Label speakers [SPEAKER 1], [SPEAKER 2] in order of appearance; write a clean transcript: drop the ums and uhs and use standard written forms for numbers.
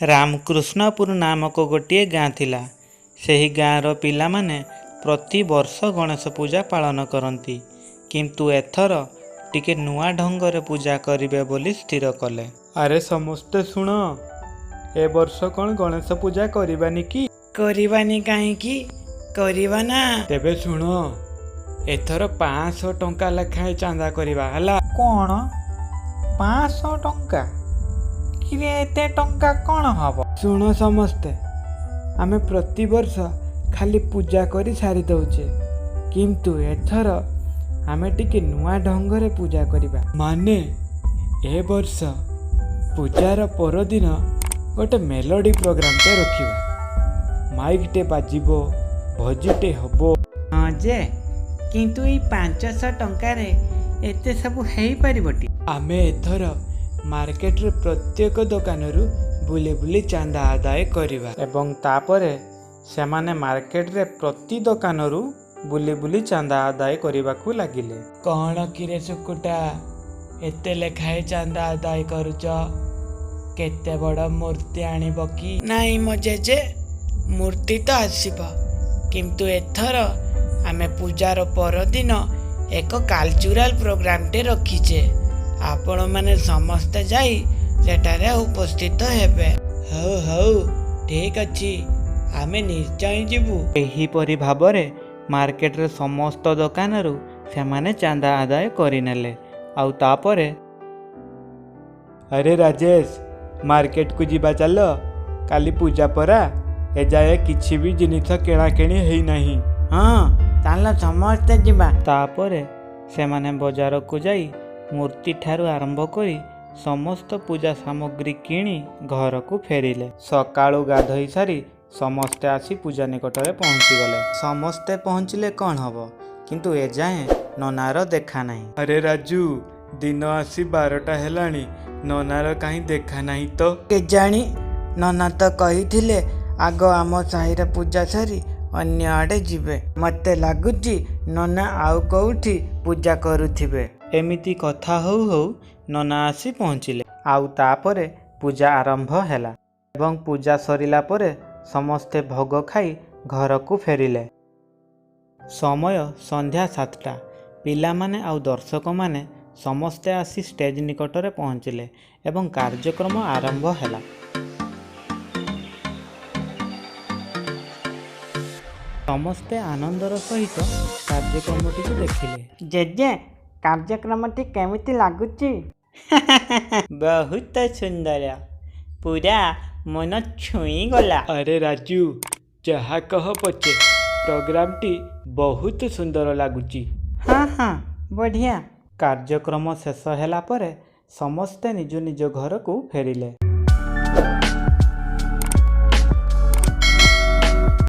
[SPEAKER 1] ରାମକୃଷ୍ଣପୁର ନାମକ ଗୋଟିଏ ଗାଁ ଥିଲା। ସେହି ଗାଁର ପିଲାମାନେ ପ୍ରତିବର୍ଷ ଗଣେଶ ପୂଜା ପାଳନ କରନ୍ତି। କିନ୍ତୁ ଏଥର ଟିକେ ନୂଆ ଢଙ୍ଗରେ ପୂଜା କରିବେ ବୋଲି ସ୍ଥିର କଲେ।
[SPEAKER 2] ଆରେ ସମସ୍ତେ ଶୁଣ, ଏ ବର୍ଷ କ'ଣ ଗଣେଶ ପୂଜା କରିବାନି କି?
[SPEAKER 3] କରିବାନି କାହିଁକି, କରିବା ନା।
[SPEAKER 2] ତେବେ ଶୁଣ, ଏଥର 500 ଟଙ୍କା ଲେଖାଏଁ ଚାନ୍ଦା କରିବା, ହେଲା?
[SPEAKER 1] କ'ଣ, 500 ଟଙ୍କା? କିରେ, ଏତେ ଟଙ୍କା କ'ଣ ହବ?
[SPEAKER 2] ଶୁଣ ସମସ୍ତେ, ଆମେ ପ୍ରତିବର୍ଷ ଖାଲି ପୂଜା କରି ସାରି ଦଉଛେ, କିନ୍ତୁ ଏଥର ଆମେ ଟିକେ ନୂଆ ଢଙ୍ଗରେ ପୂଜା କରିବା। ମାନେ ଏ ବର୍ଷ ପୂଜାର ପରଦିନ ଗୋଟେ ମେଲୋଡ଼ି ପ୍ରୋଗ୍ରାମଟେ ରଖିବା। ମାଇକଟେ ବାଜିବ, ଭୋଜିଟେ ହବ।
[SPEAKER 3] ହଁ ଯେ, କିନ୍ତୁ ଏଇ 500 ଟଙ୍କାରେ ଏତେ ସବୁ ହେଇପାରିବଟି?
[SPEAKER 2] ଆମେ ଏଥର ମାର୍କେଟରେ ପ୍ରତ୍ୟେକ ଦୋକାନରୁ ବୁଲି ବୁଲି ଚାନ୍ଦା ଆଦାୟ କରିବା।
[SPEAKER 1] ଏବଂ ତାପରେ ସେମାନେ ମାର୍କେଟରେ ପ୍ରତି ଦୋକାନରୁ ବୁଲି ବୁଲି ଚାନ୍ଦା ଆଦାୟ କରିବାକୁ ଲାଗିଲେ।
[SPEAKER 2] କ'ଣ କିରେ ଶୁକୁଟା, ଏତେ ଲେଖାଏଁ ଚାନ୍ଦା ଆଦାୟ କରୁଛ? କେତେ ବଡ଼ ମୂର୍ତ୍ତି ଆଣିବ କି?
[SPEAKER 3] ନାଇଁ ମୋ ଜେଜେ, ମୂର୍ତ୍ତି ତ ଆସିବ, କିନ୍ତୁ ଏଥର ଆମେ ପୂଜାର ପରଦିନ ଏକ କାଲଚୁରାଲ ପ୍ରୋଗ୍ରାମଟେ ରଖିଛେ। ଆପଣମାନେ ସମସ୍ତେ ଯାଇ ସେଠାରେ ଉପସ୍ଥିତ ହେବେ। ହଉ ହଉ, ଠିକ ଅଛି, ଆମେ ନିଶ୍ଚୟ ଯିବୁ।
[SPEAKER 1] ଏହିପରି ଭାବରେ ମାର୍କେଟରେ ସମସ୍ତ ଦୋକାନରୁ ସେମାନେ ଚାନ୍ଦା ଆଦାୟ କରିନେଲେ। ଆଉ ତାପରେ
[SPEAKER 2] ଆରେ ରାଜେଶ, ମାର୍କେଟକୁ ଯିବା ଚାଲ। କାଲି ପୂଜା ପରା, ଏଯାଏ କିଛି ବି ଜିନିଷ କିଣାକିଣି ହେଇନାହିଁ।
[SPEAKER 3] ହଁ, ଚାଲ ସମସ୍ତେ ଯିବା।
[SPEAKER 1] ତାପରେ ସେମାନେ ବଜାରକୁ ଯାଇ ମୂର୍ତ୍ତି ଠାରୁ ଆରମ୍ଭ କରି ସମସ୍ତ ପୂଜା ସାମଗ୍ରୀ କିଣି ଘରକୁ ଫେରିଲେ। ସକାଳୁ ଗାଧୋଇ ସାରି ସମସ୍ତେ ଆସି ପୂଜା ନିକଟରେ ପହଞ୍ଚିଗଲେ। ସମସ୍ତେ ପହଞ୍ଚିଲେ କ'ଣ ହବ, କିନ୍ତୁ ଏଯାଏଁ ନନାର ଦେଖା ନାହିଁ।
[SPEAKER 2] ଆରେ ରାଜୁ, ଦିନ ଆସି 12ଟା ହେଲାଣି, ନନାର କାହିଁ ଦେଖା ନାହିଁ ତ?
[SPEAKER 3] କେଜାଣି, ନନା ତ କହିଥିଲେ ଆଗ ଆମ ସାହିର ପୂଜା ସାରି ଅନ୍ୟ ଆଡ଼େ ଯିବେ। ମତେ ଲାଗୁଛି ନନା ଆଉ କୋଉଠି ପୂଜା କରୁଥିବେ।
[SPEAKER 1] ଏମିତି କଥା ହଉ ହଉ ନନା ଆସି ପହଞ୍ଚିଲେ। ଆଉ ତାପରେ ପୂଜା ଆରମ୍ଭ ହେଲା ଏବଂ ପୂଜା ସରିଲା ପରେ ସମସ୍ତେ ଭୋଗ ଖାଇ ଘରକୁ ଫେରିଲେ। ସମୟ ସନ୍ଧ୍ୟା 7ଟା। ପିଲାମାନେ ଆଉ ଦର୍ଶକମାନେ ସମସ୍ତେ ଆସି ଷ୍ଟେଜ ନିକଟରେ ପହଞ୍ଚିଲେ ଏବଂ କାର୍ଯ୍ୟକ୍ରମ ଆରମ୍ଭ ହେଲା। ସମସ୍ତେ ଆନନ୍ଦର ସହିତ କାର୍ଯ୍ୟକ୍ରମଟିକୁ ଦେଖିଲେ।
[SPEAKER 3] ଜେଜେ, କାର୍ଯ୍ୟକ୍ରମଟି କେମିତି ଲାଗୁଛି? ବହୁତ ସୁନ୍ଦର, ପୁରା ମନ ଛୁଇଁଗଲା।
[SPEAKER 2] ଆରେ ରାଜୁ, ଯାହା କହ ପଛେ ପ୍ରୋଗ୍ରାମଟି ବହୁତ ସୁନ୍ଦର ଲାଗୁଛି।
[SPEAKER 3] ହଁ ହଁ, ବଢ଼ିଆ।
[SPEAKER 1] କାର୍ଯ୍ୟକ୍ରମ ଶେଷ ହେଲା ପରେ ସମସ୍ତେ ନିଜ ନିଜ ଘରକୁ ଫେରିଲେ।